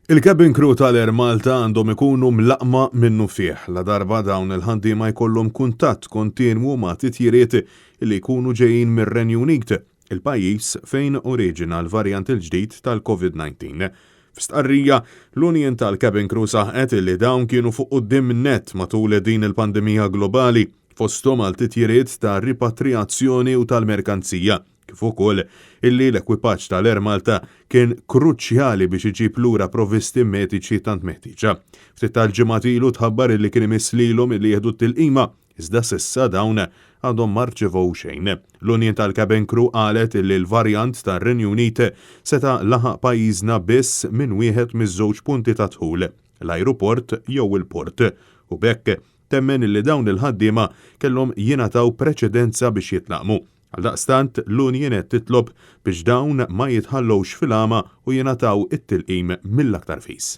Il-cabin crew tal-Air Malta għandhom ikunu mlaqqma minnufih ladarba dawn il-ħaddiema jkollhom kuntatt kontinwu ma' titjiriet li jkunu ġejjin mir-Renju Unit, il-pajjiż fejn oriġina l-varjant il-ġdid tal-Covid-19. F'stqarrija, l-Union tal-Cabin Crew saħqet li dawn kienu fuq quddiem nett matul din il-pandemija globali, fosthom għal titjiriet ta' ripatrijazzjoni u tal-merkanzija, kif ukoll illi l-ekwipaġġ tal-Air Malta kien kruċjali biex iġib lura provvisti mediċi tant meħtieġa. Ftit tal-ġimgħat ilu tħabbar illi kien imiss lilhom illi jieħdu t-tilqima, iżda s'issa dawn għadhom ma rċevew xejn. L-Union tal-Cabin Crew qalet illi l-varjant tar-Renju Unit seta' laħaq pajjiżna biss minn wieħed miż-żewġ punti ta' dħul, l-ajruport jew il-port, u b'hekk temmen illi dawn il-ħaddiema kellhom jingħataw preċedenza biex jitlaqqmu. Għaldaqstant, l-union qed titlob biex dawn ma jitħallewx fil-għama u jingħataw it-tilqim mill-aktar fis.